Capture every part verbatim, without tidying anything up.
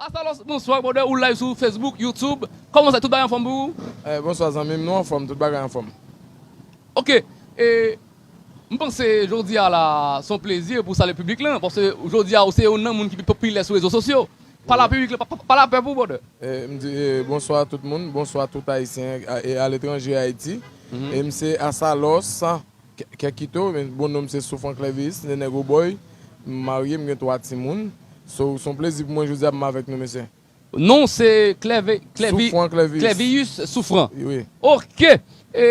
Asalòs, bonswa, brother, ou live sou Facebook, YouTube. Kòman sa, tout bagay anfòm pou ou? Eh, bonswa, zanmi m, nou anfòm, tout bagay anfòm. Ok, e, m panse jodi a la, se yon plezi pou salye piblik lan, paske jodi a, ou se youn nan moun ki pi popilè sou rezo sosyo. Pale a piblik lan, pa, pa, pale a pèp ou, brother. Eh, m di, eh, bonswa tout moun, bonswa tout Ayisyen, a, e aletranje, Ayiti. Mhm. E m se Asalòs, Kè-, Kèkito, men bon non m se Soufran Clevis, Nenè Gwo Bòy. M marye, m gen twa timoun. So, se yon plezi pou mwen jodi a pou m avèk nou, mesye. Non, se Clèvi-, Clèvi-, Soufran Clevis. Clevius Soufran. Wi. Ok. E,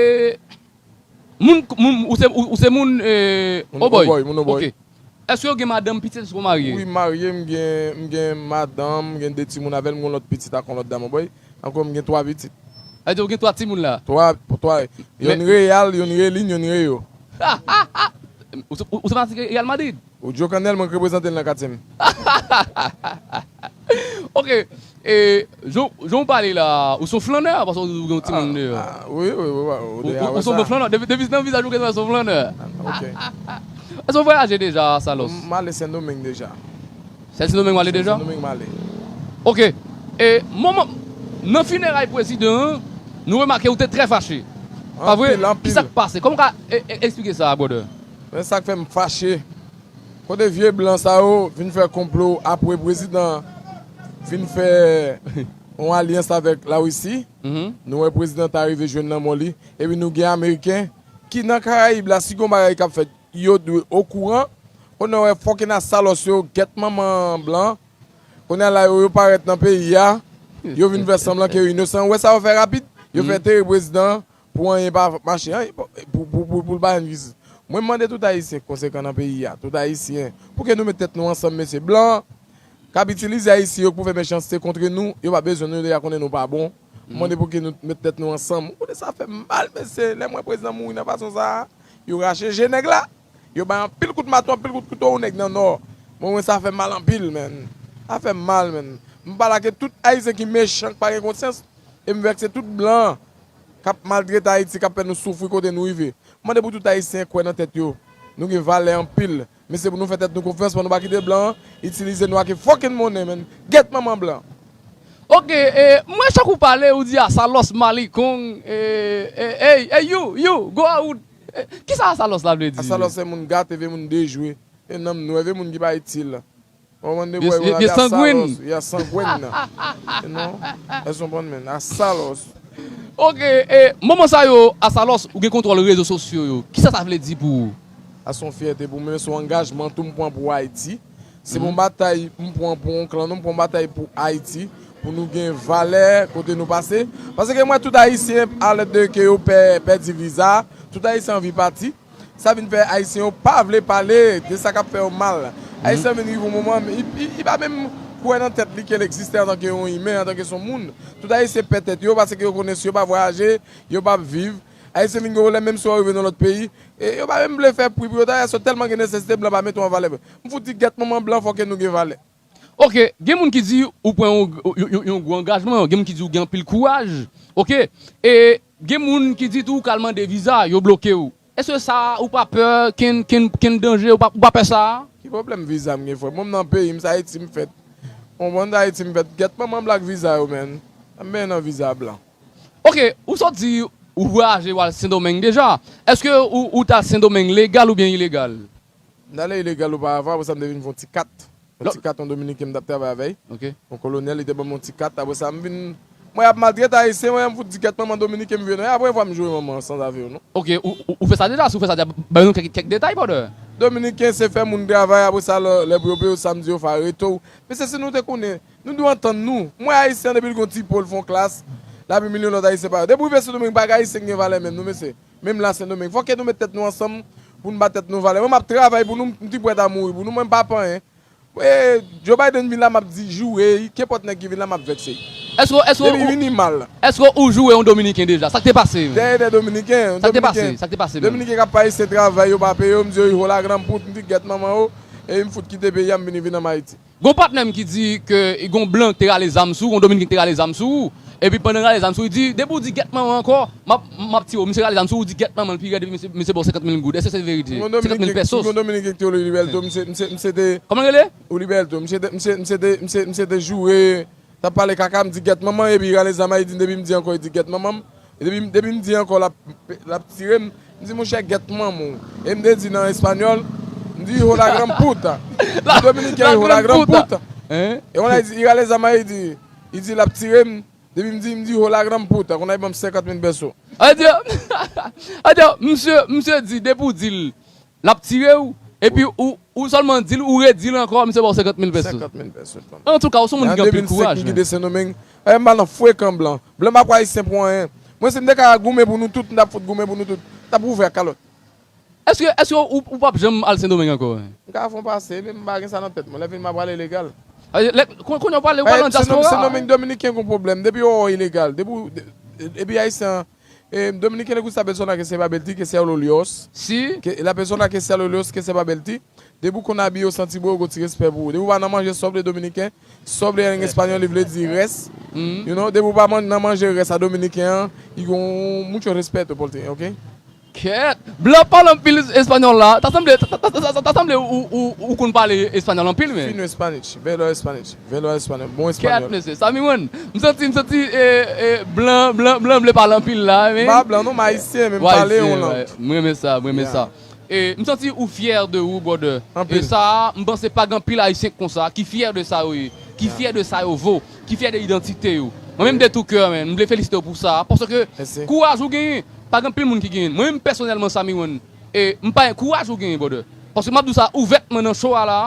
moun, moun, ou se, ou, ou se moun, e, Moun Obòy. Obòy, moun Obòy. Ok. Èske w gen madanm, pitit, èske w marye? Wi, m marye, m gen, m gen madanm, m gen de timoun avè l, m gen yon lòt pitit ak yon lòt dam, Obòy. Ankò, m gen twa pitit. Sa vle di ou gen twa timoun la? Twa, twa. Youn Real, youn Relin, youn Reyo. Ou se, ou, ou se fanatik Real Madrid? Ou Joe Cannell, mwen k reprezante l nan katye m. Ok. E, jan, jan w pale la, ou se yon flannè, paske ou gen yon timoun deyò. Ah, wi, wi, wi, wi, ou, ou, ou se yon flannè. Depi, depi nan vizaj ou gen se yon flannè. Ah, ok. Èske w vwayaje deja, Asalòs? M, m ale Sendomeng deja. Sendomeng w ale deja? Sendomeng m ale. Ok. E, moman, nan fineray prezidan an, nou remake ou te trè fache. Pa vre? Anpil, anpil. Kisa k pase? Kòman w ka e, e, eksplike sa, brother? Men sa k fè m fache. Kote vye blan sa yo vin fè konplo apre prezidan fin fè yon alyans avèk Larisi. Mhm. Nou wè prezidan ta rive jwenn lanmò li. Epi nou gen Ameriken ki nan Karayib la, si gen yon bagay k ap fèt, yo dwe okouran. Kounye a w wè fucking Asalòs yo, gèt manman blan. Kounye a la yo, yo parèt nan peyi a. Yo vin fè sanblan ke yo inosan. Ou wè sa yo fè rapid? Yo fè entere prezidan pou anyen pa mache, anyen, pou, pou, pou, pou l pa jwenn jistis. Mwen mande tout Ayisyen konsekan nan peyi a, tout Ayisyen, pou ke nou met tèt nou ansanm, mesye. Blan k ap itilize Ayisyen yo pou fè mechanste kontre nou, yo pa bezwen nou, yo deja konnen nou pa bon. M mande pou ke nou met tèt nou ansanm. Ou konnen sa fè m mal, mesye, lè m wè prezidan mouri nan fason sa a, yo rache je nèg la. Yo bay anpil kout mato, anpil kout kouto yon nèg nan Nò. Mwen, mwen, sa fè m mal anpil, man. Sa fè m mal, man. M pale ak tout Ayisyen ki mechan, ki pa gen konsyans, e m vèkse tout blan k ap maltrete Ayiti, k ap fè nou soufri kote nou rive. M mande pou tout Ayisyen kwè nan tèt yo. Nou gen valè anpil. Men se pou nou fè tèt nou konfyans, pou nou pa kite blan an itilize nou ak fucking monnen, man. Gèt manman blan. Ok, e, mwen chak ou pale, ou di Asalòs, Malikong, e, e, ey, ey, you, you, go out. E, kisa Asalòs la vle di? Asalòs se moun gate, vye moun dejwe. E nanm nwè, vye moun ki pa itil. Ou konprann de vye, vye, vye sangwin. Asalòs, vye sangwin. You know? Èske w konprann, man? Asalòs. Ok, e, moman sa yo, Asalòs, ou gen kontwòl rezo sosyo yo. Kisa sa vle di pou ou? Sa se yon fyète pou mwen, se yon angajman tou m pran pou Ayiti. Se yon batay m pran pou yon klan, non, m pran yon batay pou Ayiti, pou nou gen valè kote nou pase. Paske mwen, tout Ayisyen, alèd de ke yo pè, pèdi viza, tout Ayisyen anvi pati. Sa vin fè Ayisyen yo pa vle pale de sa k ap fè yo mal. Ayisyen vin rive yon moman, li, li, li pa menm kwè nan tèt li ke l egziste antanke yon imen, antanke se yon moun. Tout Ayisyen pè tèt yo, paske yo konnen si yo pa vwayaje, yo p ap viv. Ayisyen vin gen pwoblèm menm si yo rive nan lòt peyi. E yo pa menm vle fè pri pou yo ta, yo tèlman gen nesesite, blan pa mete yo an valè vre. M fout di gèt manman blan, fò ke nou gen valè. Ok, gen moun ki di ou pran yon, yon, yon, yon gwo angajman, gen moun ki di ou gen anpil kouraj. Ok, e gen moun ki di tou ou ka al mande viza, yo bloke w. Èske sa, ou pa pè, kenn, kenn, kenn danje, ou pa, ou pa pè sa? Ki pwoblèm viza m gen, frè? Mwen, m nan peyi m, se Ayiti m fèt. Ou konprann, se Ayiti m fèt. Gèt manman blan ak viza yo, man. M benyen nan viza blan. Ok, ou sòti, ou vwayaje, ou al Sendomeng deja. Èske ou, ou t al Sendomeng legal oubyen ilegal? M t ale ilegal oparavan, apre sa m te vin fè yon ti kat. Yon ti kat, yon Dominiken m t ap travay avè l. Ok. Yon kolonèl, li te ban m yon ti kat, apre sa m vin, mwen ap maltrete Ayisyen, mwen m fout di gèt manman Dominiken m vye non. E apre fwa m joure manman an san zafè yo non. Ok, ou, ou, ou fè sa deja, si w fè sa deja, bay nou kèk, kèk detay, brother. Dominiken se fè moun travay, apre sa lè, lè pou yo peye w samdi yo fè arete w. Mesye, si nou te konnen, nou dwe antann nou. M wè Ayisyen depi l gen yon ti po l fè yon klas, l ap imilye lòt Ayisyen parèy. Depi w rive Sendomeng, pa gen Ayisyen ki gen valè menm non, mesye. Menm la Sendomeng. Fò ke nou met tèt nou ansanm pou nou ba tèt nou valè. Mwen m ap travay pou nou, m ti prèt a mouri pou nou, mwen m pa pè anyen. E, Joe Biden vin la, m ap di joure l, kenpòt nèg ki vin la, m ap vèkse l. Èske, èske depi ou, vini mal. Èske ou joure yon Dominiken deja? Sa k te pase menm? Dèyè de Dominiken, sa k te pase? Dominiken. Sa k te pase menm? Dominiken k ap fè Ayisyen travay, yo pa peye yo, m di yo, hijo la gran put, m di gèt manman yo, e m fout kite peyi a, m vini vin an Ayiti. Gon patnè m ki di ke gon blan ki te rale zam sou ou, gon Dominiken ki te rale zam sou ou, Epi pandan rale zam sou li, di, depi w di gèt manman ankò, m ap, m ap tire w. Misye rale zam sou li, w di gèt manman l pi rèd, epi misye, misye ba w senkant mil goud. Èske se verite? Senkant mil pèsos. Yon Dominiken ki te rele Wilberto, misye, misye, misye te Kòman l rele? Wilberto, misye te, misye, misye te, misye, misye te joure, t ap pale kaka, m di gèt manman, epi rale zam a, li di, depi m di ankò, li di gèt manman m. Depi, depi m di ankò, l ap, l ap tire m. M di, monchè, gèt manman w. E m te di nan espanyòl, m di, hijo la gran puta. M di, Dominiken, hijo la gran puta. E kounye a, li di, li rale zam a, li di, li di, l ap tire m. Depi m di, m di, hijo la gran puta. Kounye a, li ban m senkant mil pèso. Adye, adye, misye, misye di, depi w di l, l ap tire w, epi ou, ou sèlman di l, ou redi l ankò, misye ba w senkant mil pèso. Senkant mil pèso. Antouka, ou se yon moun ki gen anpil kouraj, men. An de mil senk, li kite Sendomeng. E m pa nan frekan blan. Blan pa kwè ayisyen pou anyen. Mwen, si m te ka goumen pou nou tout, m t ap fout goumen pou nou tout. M t ap ouvè kalòt. Èske, èske ou, ou p ap janm al Sendomeng ankò? M ka fè yon pase, men m pa gen sa nan tèt mwen. Lè vini, m a prale legal. Kounye a w prale, ou prale nan dyaspora. Sendomeng, Dominiken gen pwoblèm. Depi yo wè w ilegal, depi w, de- epi ayisyen an, eh, Dominiken le gusta persona que se va vestir, que sea olioso. Sí. Que la persona que sea olioso, que se va vestir. Depi w konn abiye, w santi bon, yo gen ti respè pou ou. Depi w pa nan manje sobre dominiken, sobre en español, li vle di rès. You know, depi w pa nan manje rès a dominiken an, y con mucho respeto por ti, ok? Kèt! Blan pale anpil espanyòl la. Ta sanble, ta, ta, ta, ta, ta sanble ou, ou, ou konn pale espanyòl anpil, men. Fino Spanish, velo Spanish, velo espanyòl. Bon espanyòl. Kèt, mesye. Sa, mi, mwen, m santi, m santi, eh, eh, blan, blan, blan vle pale anpil la, men. M pa blan, non, m ayisyen, men m pale yon lang. M renmen sa, m renmen sa. E m santi ou fyè de ou, brother. Anpil. E sa, m panse pa gen anpil ayisyen konsa, ki fyè de sa yo ye, ki fyè de sa yo vo, ki fyè de idantite yo. Mwen menm de tou kè, man, m vle felisite w pou sa, paske kouraj ou genyen, pa gen anpil moun ki genyen l. Mwen menm pèsonèlman, Samiwon, e m pa, kouraj ou genyen, brother. Paske m ap di w sa ouvètman nan show a la,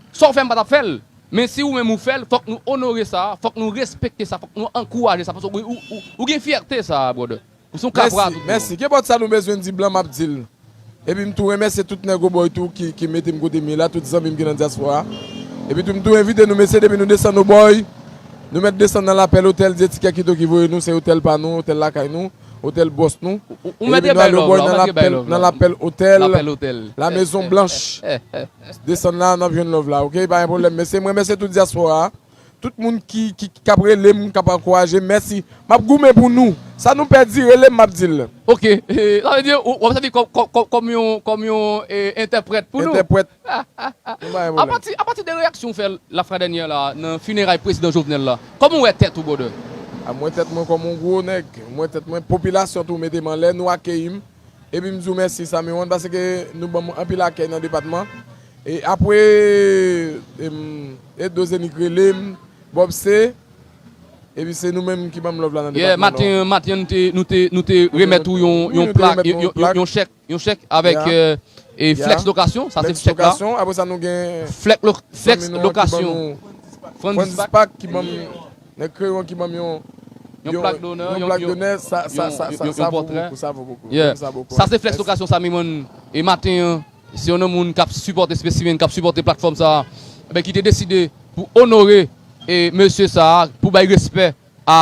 sa w fè m pa t ap fè l. Men si ou menm ou fè l, fòk nou onore sa, fòk nou respekte sa, fòk nou ankouraje sa, paske ou, ou, ou, ou gen fyète sa, brother. Ou se yon kapra tout bon. Mèsi, mèsi. Kenpòt sa nou bezwen di blan, m ap di l. Epi m tou remèsye tout nèg Obòy tou ki, ki mete m kote m ye la, tout zanmi m ki nan dyaspora. Epi tou m tou envite nou, mesye, depi nou desann Obòy, nou mèt desann nan Lapèl Otèl, se ti kèkito ki voye nou, se otèl pa nou, otèl lakay nou, otèl bòs nou. Ou, ou mèt bay love la, ou mèt bay love la. Nan Lapèl Otèl, Lapèl Otèl, La Maison Blanche. Desann la, n ap jwenn love la, ok? Pa gen pwoblèm, mesye. M remèsye tout dyaspora a. Tout moun ki, ki, k ap rele m, k ap ankouraje m, mèsi. M ap goumen pou nou. Sa nou pèdi, rele m, m ap di l. Ok, eh, sa vle di, w, w ap sèvi kòm, kòm, kòm, kòm yon, kòm yon, eh, entèprèt pou nou. Entèprèt. Nou pa gen pwoblèm. Apati, apati de reyaksyon w fè lafwa dènyè la, nan fineray prezidan Jovenel la, kòman w wè tèt ou, brother? A, m wè tèt mwen kòm yon gwo nèg. M wè tèt mwen, popilasyon tou mete m anlè, nou akeyi m. Epi m di w mèsi, Samiwon, paske nou ban m anpil akèy nan depatman. E apre, em, Edo Zenik rele m, Bob C, epi se nou menm ki ban m love la nan depatman Nò. Maten, maten, nou te, nou te, nou te remèt ou yon, yon plak, yon, yon, yon chèk, yon chèk avèk, eh, e Flex Lokasyon, sa se chèk la. Flex Lokasyon, apre sa nou gen Flex Lo-, Flex Lokasyon. Franz Dispac ki ban m Nèg Kreyon ki ban m yon, yon plak donè, yon plak donè, sa, sa, sa, sa, sa vo bokou, sa vo bokou. Sa se Flex Lokasyon, Samiwon, e maten an, se yon moun k ap sipòte Spesimen, k ap sipòte platfòm sa a, enben, ki te deside pou onore, e, mesye sa a, pou bay respè a,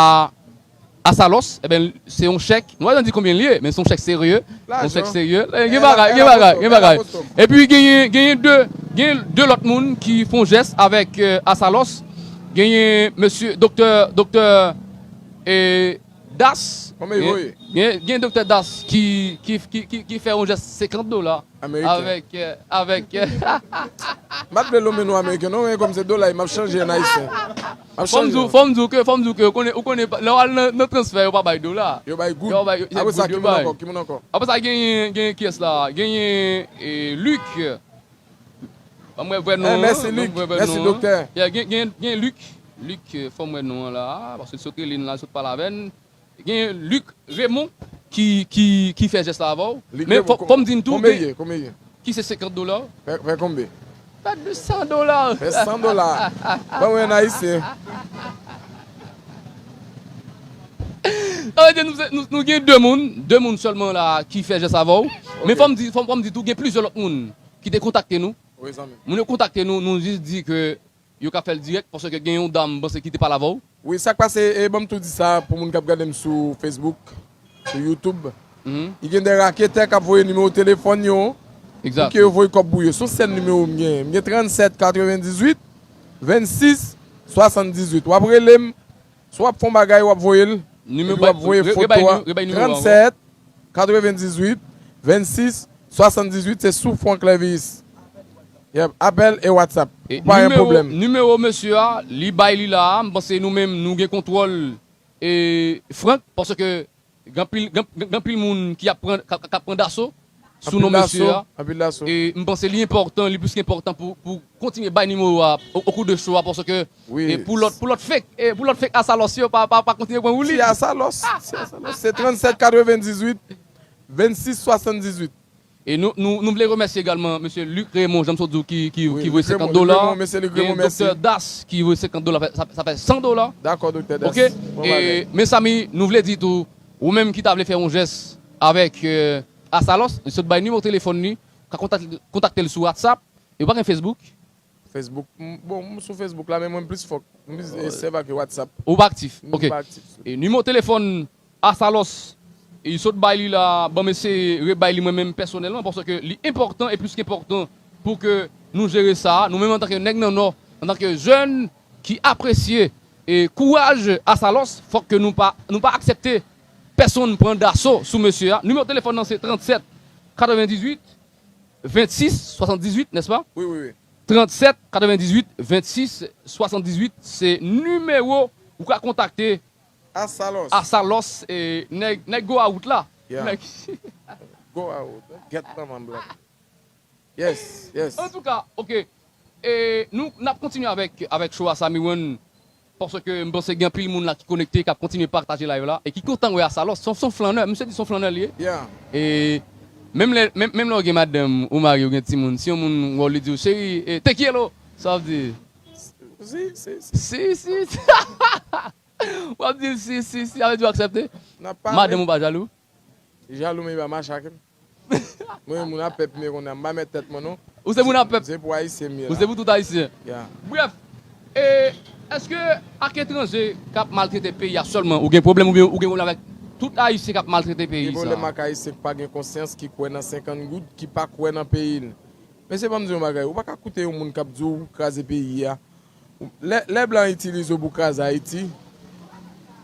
a Salos, enben, se yon chèk, nou pa janm di konbyen l ye, men se yon chèk serye, yon chèk serye. Eh, gen bagay, gen bagay, gen bagay. Epi genyen, genyen de, genyen de lòt moun ki fè yon jès avèk, eh, Asalòs. Genyen mesye doktè, doktè, eh, Das. Gen, gen, gen doktè Das ki, ki, ki, ki, ki fè yon jès senkant dola avèk, eh, avèk, eh, m pa t vle lonmen non ameriken, non, men kòm se dola, m ap chanje an ayisyen. Fò m di w, fò m di w ke, fò m di w ke, ou konnen, ou konnen, lè w al nan, nan transfè, yo pa bay dola. Yo bay goud. Yo bay, se goud yo bay. Apre sa, ki moun ankò? Ki moun ankò? Apre sa, genyen, genyen kiyès la? Genyen, eh, Luc. Ban mwen vrè non an. Eh, mèsi, Luc. Mèsi, doktè. Yeah, gen, gen, gen Luc. Luc, eh, fò m wè non an la, paske l sot rele n la, l sot pale avè n. Gen Luc Raymond ki, ki, ki fè jès la avè w. Men fò, fò m di n tou, konbyen l ye? Konbyen l ye? Ki se senkant dola. Fè, fè konbyen? Fè de san dola. Fè san dola. Ban mwen an ayisyen. Sa vle di nou, nou, nou gen de moun, de moun sèlman la ki fè jès avè w. Men fò m di, fò, fò m di tou, gen plizyè lòt moun ki te kontakte nou. Wi, zanmi. Moun yo kontakte nou, nou jis di ke yo ka fè l dirèk, paske gen yon dam, m panse, ki te pale avè w. Wi, sa k pase, e ban m tou di sa pou moun k ap gade m sou Facebook, sou YouTube. Li gen de raketè k ap voye nimewo telefòn yo pou ke yo voye kòb pou yo. Se yon sèl nimewo m gen. M gen trannsèt katrevendizuit vennsis swasanndizuit. W ap rele m, Si w ap fè yon bagay, w ap voye l. Epi w ap voye foto a. Trannsèt, katrevendizuit, vennsis, swasanndizuit, se sou Frank Lèvis. Yep, apèl e WhatsApp. Ou pa gen pwoblèm. Nimewo mesye a, li bay li la a, m panse nou menm, nou gen kontwòl e Frank, paske gen anpil, gen, gen, gen anpil moun ki ap pran, k ap, k ap pran daso sou non mesye a. Anpil daso. E m panse li enpòtan, li plis ki enpòtan pou, pou kontinye bay nimewo a o, o kou de show a, paske e pou lòt, pou lòt fake, e pou lòt fake Asalòs yo pa, pa, pa kontinye pran woulib. Ti Asalòs, ti Asalòs, se trannsèt katrevendizuit, vennsis swasanndizuit. E nou, nou, nou vle remèsye egalman mesye Luc Raymond, jan m sot di w, ki, ki, ki voye senkant dola. E Doktè Das, ki voye senkant dola, sa, sa fè san dola. Dakò, Doktè Das. Ok? E, mezanmi, nou vle di tou, ou menm ki ta vle fè yon jès avèk, e, Asalòs, li sot bay nimewo telefòn li, ou ka kontak-, kontakte l sou WhatsApp. E ou pa gen Facebook? Facebook, m, bon, m sou Facebook la, men mwen m plis fòk, m plis, e, sèvi ak WhatsApp. Ou pa aktif? Ok. M pa aktif. E nimewo telefòn Asalòs, e, sot bay li la, ban m eseye rebay li mwen menm pèsonèlman, paske li enpòtan e plis ki enpòtan pou ke nou jere sa a. Nou menm antanke nèg nan Nò, antanke jèn ki apresye e kouraj Asalòs, fòk ke nou pa, nou pa aksepte pèsonn pran daso sou mesye a. Nimewo telefòn nan se trannsèt katrevendizuit vennsis swasanndizuit, nèspa? Wi, wi, wi. Trannsèt katrevendizuit vennsis swasanndizuit, se nimewo ou ka kontakte Asalòs. Asalòs, e, nèg, nèg Go Out la. Yeah. Nèg Go Out. Gèt manman blan. Yes, yes. Antouka, ok. E nou, n ap kontinye avèk, avèk show a, Samy One, paske m panse gen anpil moun la ki konekte, k ap kontinye pataje live la, e ki kontan wè Asalòs. Se yon, se yon flannè, misye di se yon flannè li ye. Yeah. E menm lè, menm, menm lè w gen madanm ou mari ou gen timoun, si yon moun wè w, li di w, "Cheri, e, te kielo?" Sa w ap di? Si, si, si. Si, si. W ap di l si, si, si, sa vle di w aksepte? N ap pale. Madanm ou pa jalou? Jalou, men li pa mache ak m. Mwen, moun a pèp m ye kounye a, m pa mèt tèt mwen, non. Ou se moun a pèp? Se pou Ayisyen m ye la. Ou se pou tout Ayisyen? Yeah. Brèf, e, èske ak etranje k ap maltrete peyi a sèlman ou gen pwoblèm, oubyen ou gen pwoblèm avèk tout Ayisyen k ap maltrete peyi sa? Gen pwoblèm ak Ayisyen k pa gen konsyans, ki kwè nan senkant goud, ki pa kwè nan peyi l. Mesye, ban m di w yon bagay, ou pa ka koute yon moun k ap di w kraze peyi a. Lè, lè blan itilize w pou kraze Ayiti,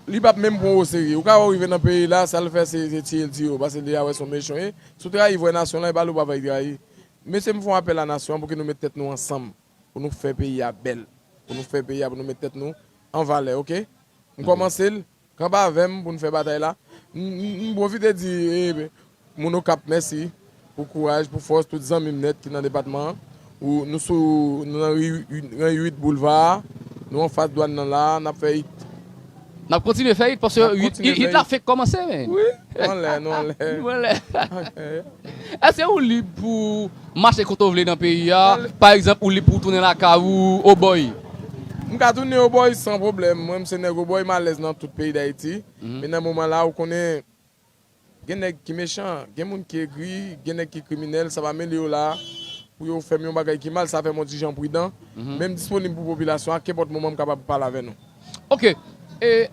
li p ap menm pran w oserye. Ou ka wè w rive nan peyi la, sa l fè se, se tiye l tiye w, paske li a wè se yon mechan w ye. Si w trayi vrè nasyon lan, e pa l ou pa fè trayi. Mesye, m fè yon apèl a nasyon an pou ke nou met tèt nou ansanm, pou nou fè peyi a bèl, pou nou fè peyi a, pou nou met tèt nou an valè, oke? M kòmanse l, kanpe avè m pou n fè batay la. M, m, m pwofite di, e, moun Okap mèsi pou kouraj, pou fòs, tout zanmi m nèt ki nan depatman an. Ou, nou sou, nou nan ri, ran uit Boulva a, nou anfas dwàn nan la, n ap fè it. N ap kontinye fè it, paske it, it la fenk kòmanse, men. Wi, nou anlè, nou anlè. Nou anlè. Èske ou lib pou mache kote w vle nan peyi a? Pa egzanp, ou lib pou w tounen lakay ou, Obòy? M ka tounen Obòy san pwoblèm. Mwen, m se nèg Obòy, m alèz nan tout peyi Dayiti. Men nan moman la, ou konnen, gen nèg ki mechan, gen moun ki egri, gen nèg ki kriminèl, sa pa mele yo la pou yo fè m yon bagay ki mal, sa fè m yon ti jan pridan. Men m disponib pou popilasyon an, kenpòt moman m kapab pale avè nou. Ok. E,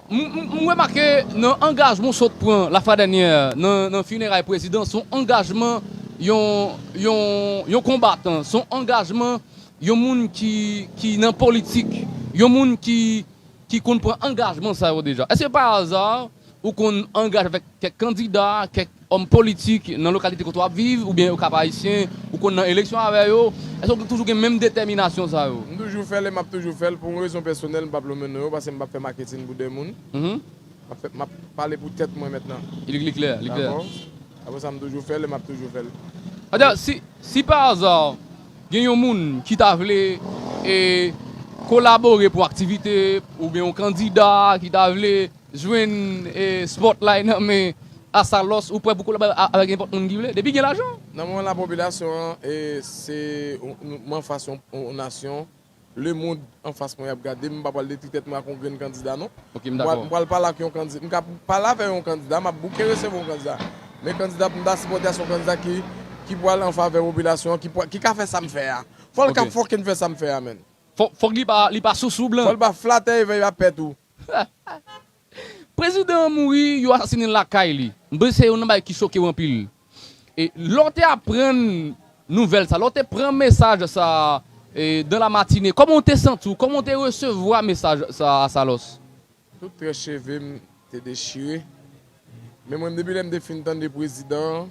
m, m, m remake nan angajman w sot pran lafwa dènyè nan, nan fineray prezidan, se yon angajman yon, yon, yon konbatan, se yon angajman yon moun ki, ki nan politik, yon moun ki, ki konn pran angajman sa yo deja. Èske pa aza ou konn angaje avèk kèk kandida, kèk òm politik nan lokalite kote w ap viv, oubyen Okap Ayisyen, ou konn nan eleksyon avè yo? Èske w toujou gen menm detèminasyon sa yo? M toujou fè l e m ap toujou fè l. Pou yon rezon pèsonèl, m p ap lonmen non yo, paske m p ap fè maketin pou de moun. M ap fè, m ap pale pou tèt mwen mentnan. Li, li klè, li klè. Dakò? Apre sa, m toujou fè l e m ap toujou fè l. Adè, si, si pa aza, gen yon moun ki ta vle, e, kolabore pou aktivite, oubyen yon kandida ki ta vle jwenn, e, spotlight nan men Asalòs, ou prè pou kolabore a-, avèk nenpòt moun ki vle, depi gen lajan? Nan moman la, popilasyon an, e, se, ou, nou, m anfas yon, yon nasyon, lemonn anfas mwen y ap gade m, m pa pral detwi tèt mwen ak yon grenn kandida, non. Ok, m dakò. M pral, m pral pale ak yon kandida, m ka pale avè yon kandida, m ap bouke resevwa yon kandida. Men kandida pou m ta sipòte a se yon kandida ki, ki pral an favè popilasyon an, ki pral, ki ka fè sa m fè a. Fò l ka fucking fè sa m fè a, menn. Fò, fòk li pa, li pa sousou blan. Fò l pa flatè e vèy pa pè tou. Prezidan an mouri, yo asasinen l lakay li. M panse se youn nan bagay ki choke w anpil. E lè w te aprann nouvèl sa, lè w te pran mesaj sa, e, dans la matinée, kòman w te santi w? Kòman w te resevwa mesaj sa, Asalòs? Tout trè cheve m te dechire. Men mwen, depi lè m te fin tande prezidan an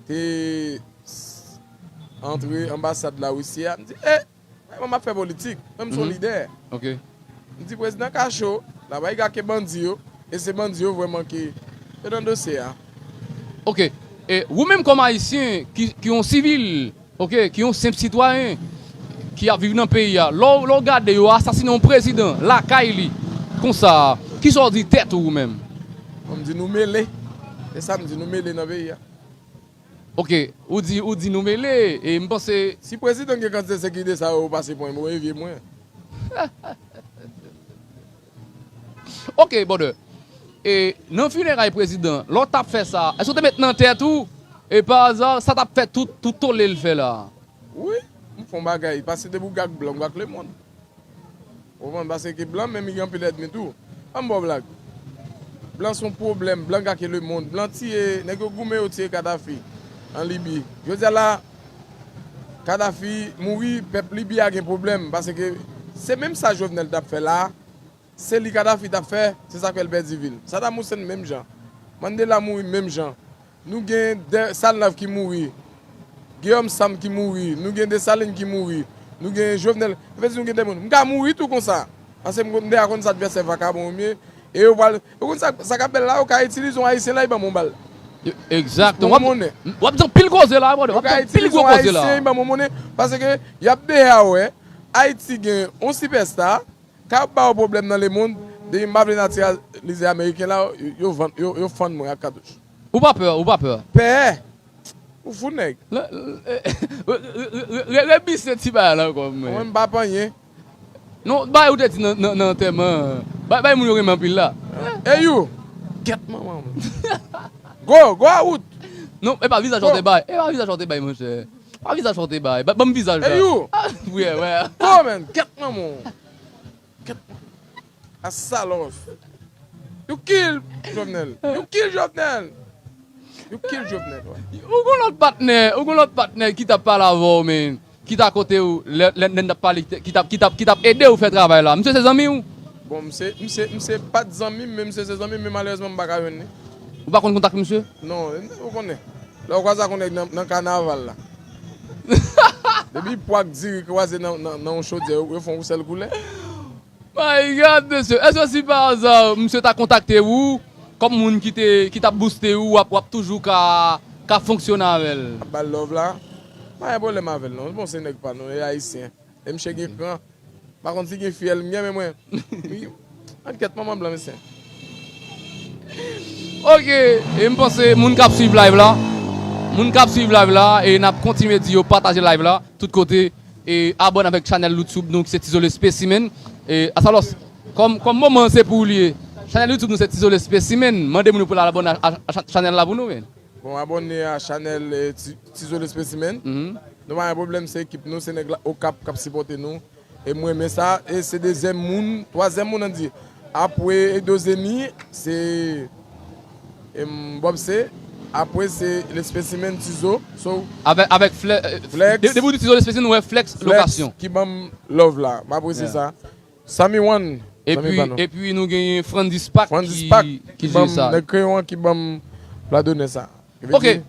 te s- antre anbasad Larisi a, m di, e, mwen m ap fè politik, mwen m se yon lidè. M di prezidan ka cho, l ap al gake bandi yo, e se bandi yo vrèman ki yo nan dosye a. Ok. E ou menm kòm Ayisyen ki, ki yon sivil, ok, ki yon senp sitwayen ki ap viv nan peyi a, lè w, lè w gade yo asasinen yon prezidan lakay li konsa, kisa w di tèt ou ou menm? Bon, m di nou mele. Se sa m di, nou mele nan peyi a. Ok, ou di, ou di nou mele, e m panse. Si prezidan gen kantite sekirite sa yo pase pran m, ou evye mwen. Ok, brother. E nan fineray prezidan, lè w t ap fè sa, èske w te met nan tèt ou, e pa aza, sa t ap fè tout, tout tole l fè la? Wi, m fè yon bagay, paske depi w gak blan, w gak lemonn. Ou konprann? Paske blan menm li gen anpil ènmi tou. Ban m ba w blag. Blan se yon pwoblèm, blan gake lemonn, blan tiye, nèg yo goumen yo tiye Kadhafi an Libi. Jodi a la, Kadhafi mouri, pèp Libi a gen pwoblèm, paske se menm sa Jovenel t ap fè la, se li Kadhafi t ap fè, se sa k fè l pèdi vi l. Saddam Hussein menm jan. Mandela mouri menm jan. Nou gen Salnav ki mouri, Guillaume Sam ki mouri, nou gen Desalin ki mouri, nou gen Jovenel. Sa vle di nou gen de moun. M ka mouri tou konsa. Paske m deja konn sa advèsè vakabon yo ye. E yo pral, ou konn sa, sa k ap bèl la, yo ka itilize yon Ayisyen la, li ban m yon bal. Egzakteman. W ap di anpil koze la, brother. W ap di anpil gwo koze la. Yo ka itilize yon Ayisyen, li ban m yon monnen. Paske y ap deja wè, Ayiti gen yon sipèsta, k ap ba yo pwoblèm nan lemonn, depi m pa vle natiralize ameriken la, yo, yo fann mwen ak katouch. Ou pa pè, ou pa pè. Pè? Ou fou nèg. Rebise ti bagay la ankò mwen. Mwen m pa panyen. Non, bagay ou te di nan antèman, bay moun yo renmen anpil la. Ey ou! Kèt manman mwen. Go, go a wout! Non, e pa vizaj ou te bay, e pa vizaj ou te bay monchè. Pa vizaj ou te bay, ban m vizaj la. Ey ou! Wi, wi. Go menn, kèt manman w. Kèt manman w. A salòs. You kill Jovenel. You kill Jovenel. You kill Jovenel. Ou gon lòt patnè, ou gon lòt patnè ki t ap pale avè w, men, ki t akote w, lè n t ap pale, ki t ap, ki t ap, ki t ap ede w fè travay la. Misye se zanmi w? Bon, misye, misye, misye pa t zanmi m, men misye se zanmi m, men malerezman m pa ka jwenn li. Ou pa konn kontak misye? Non, ou konnen. Lè w kwaze ak yon nèg nan, nan kanaval la. Depi pwa k diri kwaze nan, nan, nan yon chodyè, yo, yo fè yon sèl koulè. My God, mesye. Èske si pa aza, misye ta kontakte ou, kòm moun ki te, ki t ap booste ou, w ap, w ap toujou ka, ka fonksyone avè l? Ap ba l love la. Pa gen pwoblèm avè l, non. Bon, se nèg pa nou, e ayisyen. E misye gen kran. M pa konn si gen fyèl m gen, men mwen. An kèt manman blan, mesye. Ok, e m panse moun k ap swiv live la, moun k ap swiv live la, e n ap kontinye di yo pataje live la, tout kote, e abòne avèk chanèl YouTube nou ki se Tizo le Spécimen. E Asalòs, kòm, kòm moman an se pou ou li ye, chanèl YouTube nou se Tizo le Spécimen, mande moun yo pou yo al abòne a, a, a chanèl la pou nou, men. Bon, abòne a chanèl eh, Ti- Tizo le Spécimen. Nou pa gen pwoblèm, se ekip nou, se nèg la Okap k ap sipòte nou. E m renmen sa, e se dezyèm moun, twazyèm moun an di. Apre Edo Zeni, se em, Bob C. Apre se le Spécimen Tizo. So, Avèk, avèk Fle- eh, Flex. de- depi w di Tizo le Spécimen, nou wè Flex Flex Lokasyon. ki ban m love la, m apresye Yeah. sa. Sami One. Epi, epi nou genyen Frandis Pak ki, ki jwe sa. Nèg Kreyon an ki ban m pla donè sa. Ok,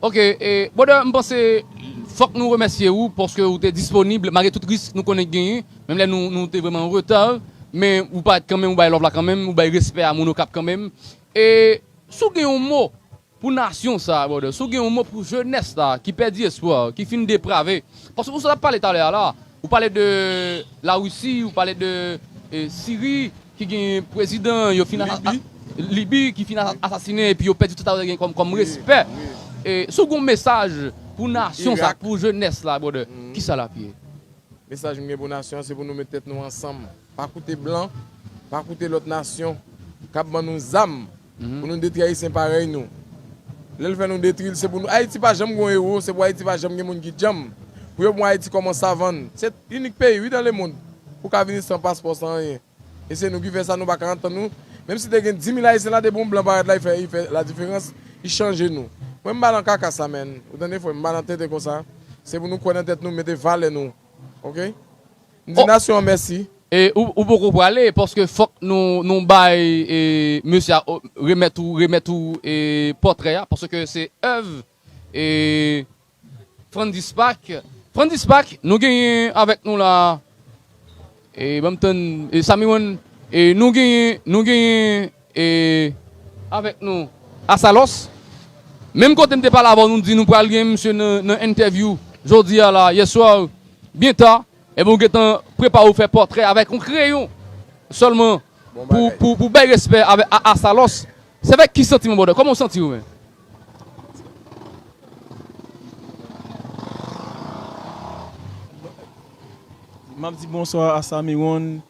ok, e, brother, m panse fòk nou remèsye ou paske ou te disponib malgre tout risk nou konnen k genyen, menm lè nou, nou te vrèman an reta, men ou parèt kanmenm, ou bay love la kanmenm, ou bay respè a moun Okap kanmenm. E si w gen yon mo pou nasyon sa a, brother, si w gen yon mo pou jenès la ki pèdi espwa, ki fin deprave, paske ou sot ap pale talè a la, ou pale de Larisi, ou pale de eh, Siri, ki gen prezidan, yo fin Libi, ki fin asasinen, epi yo pèdi tout sa yo te gen kòm, kòm respè. E si w gen yon mesaj pou nasyon sa, pou jenès la, brother, kisa l ap ye? Mesaj m gen pou nasyon an, se pou nou met tèt nou ansanm. Pa koute blan, pa koute lòt nasyon k ap ban nou zam pou nou detwi Ayisyen parèy nou. Lè l fè nou detwi l, se pou nou. Ayiti pa janm gen yon ewo, se pou Ayiti pa janm gen moun ki djanm. Pou yo pran Ayiti kòm yon savann. Se inik peyi, wi, nan lemonn, ou ka vini san paspò, san anyen. E se nou ki fè sa, nou pa ka antann nou. Menm si te gen dimil Ayisyen la, depi yon blan parèt la, li fè, li fè ladiferans, li chanje nou. Mwen, m pa nan kaka sa, menn. Ou tande, frè m, m pa nan tenten konsa. Se pou nou kwè nan tèt nou, mete valè nou. Ok? M di nasyon an mèsi. E ou, ou poko prale, paske fòk nou, nou bay, e, mesye a, o, remèt ou, remèt ou, e, pòtrè a, paske se èv, e, Frandis Pak. Frandis Pak, nou genyen avèk nou la, e, ban m tann, e, Samiwon, e, nou genyen, nou genyen, e, avèk nou, Asalòs. Menm kote m te pale avè w, nou di nou pral gen misye nan, nan entèvyou, jodi a la, yèswa, byen ta, Ebyen, ou gentan prepare w fè pòtrè avèk yon kreyon sèlman pou, pou, pou bay respè avè, a, Asalòs. Se avèk ki santiman, brother? Kòman w santi w menm? M ap di bonswa a Samiwon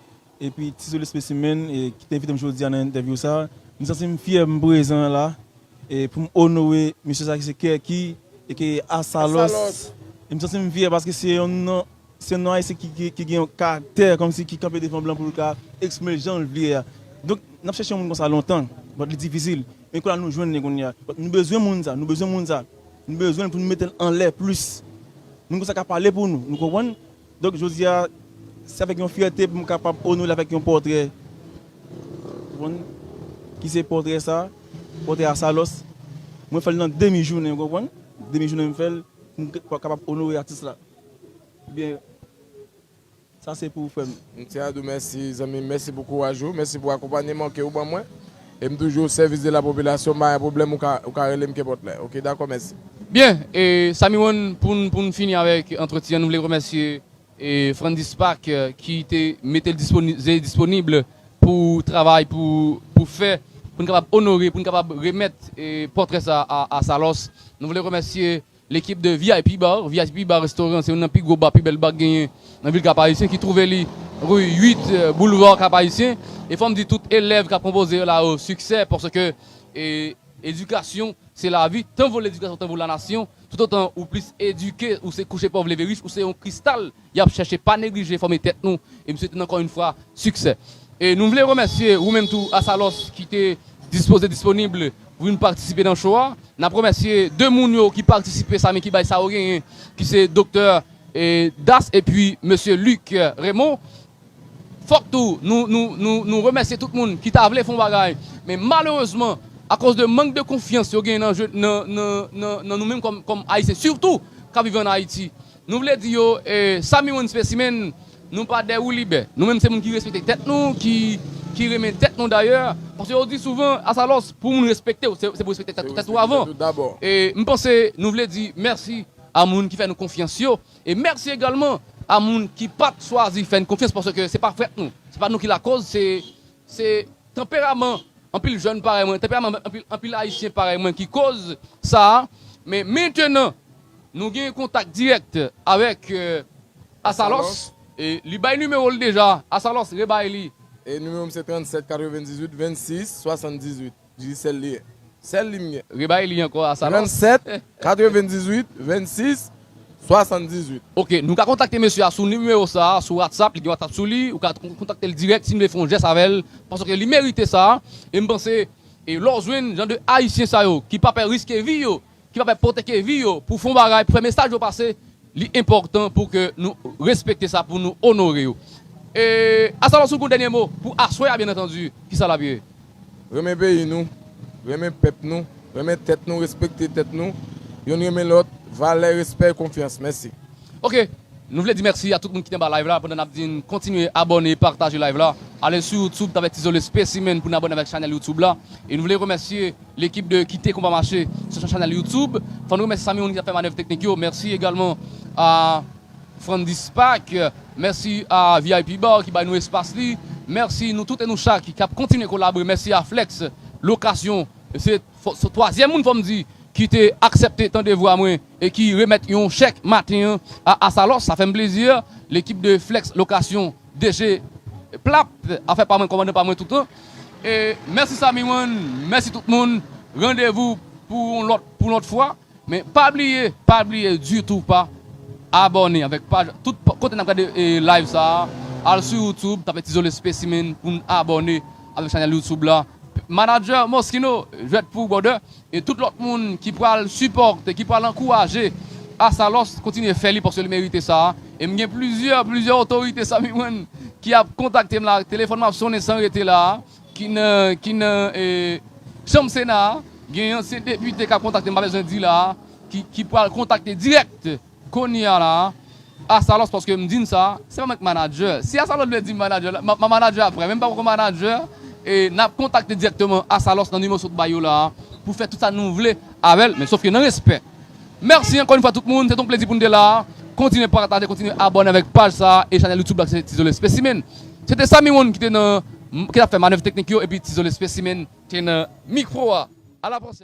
epi Ti Zoli Specimen, e, ki te envite m jodi a nan entèvyou sa. M santi m fyè m prezan la, e, pou m onore mesye sa ki se Kèki, e ke Asalòs. Asalòs. E m santi m fyè paske se yon non, se yon non ayisyen ki, ki, ki gen yon karaktè kòmsi ki kanpe devan blan pou l ka eksprime l jan l vle a. Donk, n ap chèche yon moun konsa lontan, but li difisil. Men kounye a nou jwenn li kounye a. But nou bezwen moun sa, nou bezwen moun sa. Nou bezwen l pou nou mete l anlè plis. Moun konsa ka pale pou nou, nou konprann? Donk, jodi a, se avèk yon fyète pou m kapab onore l avèk yon pòtrè. Ou konprann? Ki se pòtrè sa, pòtrè Asalòs. Mwen fè l nan demi jounen, ou konprann? Demi jounen m fè l, pou m k-, kapab onore atis la. Ebyen, sa se pou ou, frè m. M tyen a di w mèsi, zanmi m. Mèsi pou kouraj ou. Mèsi pou akonpanyeman ke ou ban mwen. E m toujou o sèvis de la popilasyon. M pa gen pwoblèm, ou ka, ou ka rele m kenpòt lè. Oke, dakò, mèsi. Byen, e Samiwon, pou n, pou n fini avèk antretyen an, nou vle remèsye e Frandis Pak, e, ki te mete l disponi-, ze disponib pou travay, pou, pou fè, pou n kapab onore, pou n kapab remèt, e, pòtrè sa a, a Asalòs. Nou vle remèsye lekip de V I P Bar. V I P Bar Restaurant se youn nan pi gwo ba, pi bèl ba k genyen nan vil Kap Ayisyen, ki twouve li ri uit, e, boulva Kap Ayisyen. E fò m di tout elèv k ap konpoze yo la yo siksè, paske, e, edikasyon se lavi, tanvo ledikasyon, tanvo lanasyon. Toutotan ou plis edike, ou se kouche pòv leve rich, ou se yon kristal y ap chèche. Pa neglije fòme tèt nou. E m swete n ankò yon fwa siksè. E nou vle remèsye ou menm tou, Asalòs, ki te dispoze, disponib pou vin patisipe nan show a. N ap remèsye de moun yo ki patisipe, sa men ki bay sa yo genyen, ki se Doktè, e, Das epi Mesye Luc Raymond. Fòk tou nou, nou, nou, nou remèsye tout moun ki ta vle fè yon bagay. Men malerezman, akoz de mank de konfyans yo gen nan je-, nan, nan, nan, nan nou menm kòm, kòm Ayisyen, sitou k ap viv ann Ayiti, nou vle di yo, e, Samiwon Specimen, nou pa dè woulibè. Nou menm se moun ki respekte tèt nou, ki, ki renmen tèt nou dayè. Paske yo di souvan, Asalòs, pou moun respekte w, se, se pou respekte tèt, tèt ou avan. E m panse nou vle di mèsi a moun ki fè nou konfyans yo. E mèsi egalman a moun ki pa t chwazi fè n konfyans, paske se pa frèt nou. Se pa nou ki lakoz, se, se tanperaman anpil jèn parèy mwen, tanperaman anpil, anpil Ayisyen parèy mwen ki koz sa a. Men mentenan, nou gen kontak dirèk avèk, e, Asalòs. Asalòs. E li bay nimewo l deja. Asalòs, rebay li. E nimewo m se trannsèt katrevendizuit vennsis swasanndizuit. Digicel li ye. Sèl li m gen. Rebay li ankò, Asalòs. Trannsèt katrevendizuit vennsis swasanndizuit. Ok, nou ka kontakte mesye a sou nimewo sa a, sou WhatsApp, li gen WhatsApp sou li, ou ka kon-, kontakte l dirèk si n vle fè yon jès avè l, paske li merite sa a. E m panse, e lè w jwenn jan de Ayisyen sa yo, ki pa pè riske vi yo, ki pa pè ipoteke vi yo pou fè yon bagay, pou fè mesaj yo pase, li enpòtan pou ke nou respekte sa, pou nou onore yo. E, Asalòs, ou gen yon dènye mo pou aswè a, byen antandi, kisa l ap ye? Renmen peyi nou, renmen pèp nou, renmen tèt nou, respekte tèt nou, youn renmen lòt, valè, respè, konfyans. Mèsi. Ok, nou vle di mèsi a tout moun ki te anba live la, pandan n ap di n kontinye abòne, pataje live la. Ale sou YouTube, tape Ti Zole Specimen pou n abòne avèk chanèl YouTube la. E nou vle remèsye lekip de Kite Konba Mache sou chanèl YouTube. Fò n remèsye Samiwon ki ap fè manèv teknik yo. Mèsi egalman a Frandis Pak. Mèsi a V I P Bar ki bay nou espas li. Mèsi nou tout e nou chak ki ap kontinye kolabore. Mèsi a Flex Lokasyon. Se fò-, se twazyèm moun, fò m di, ki te aksepte tande vwa mwen e ki remèt yon chèk maten an a Asalòs. Sa fè m plezi. Lekip de Flex Lokasyon, D G Plap, afè pa mwen, kòmandan pa mwen toutan. E mèsi Samiwon, mèsi tout moun. Randevou pou yon lòt, pou lòt fwa. Men pa bliye, pa bliye ditou pa abòne avèk paj, tout pa-, kote n ap gade, e, live sa a, al sou YouTube, tape Ti Zole Specimen pou n abòne avèk chanèl YouTube la. Manager Moschino, jwèt pou ou, brother. E tout lòt moun ki pral sipòte, ki pral ankouraje Asalòs, kontinye fè li paske li merite sa a. E m gen plizyè, plizyè otorite Samiwon ki ap kontakte m la, telefòn m ap sonnen san rete la, ki nan, ki nan e, chanm Sena a, gen ansyen depite k ap kontakte m, pa bezwen di la, ki, ki pral kontakte dirèk kounye a la, Asalòs, paske m di n sa, se pa mwen k manadjè. Si Asalòs vle di m manadjè, la, m ap manadjè apre, men m pa poko manadjè, e n ap kontakte dirèkteman Asalòs nan nimewo sot ba yo la, pou fè tout sa nou vle avè l, men sòf ke nan respè. Mèsi ankò yon fwa tout moun, se t on plezi pou n te la. Kontinye pataje, kontinye abòne avèk paj sa e chanèl YouTube la, se Tizole Specimen. Se te Samy One ki te nan, ki t ap fè manèv teknik yo, epi Tizole Specimen te nan mikwo a. A la pwochèn.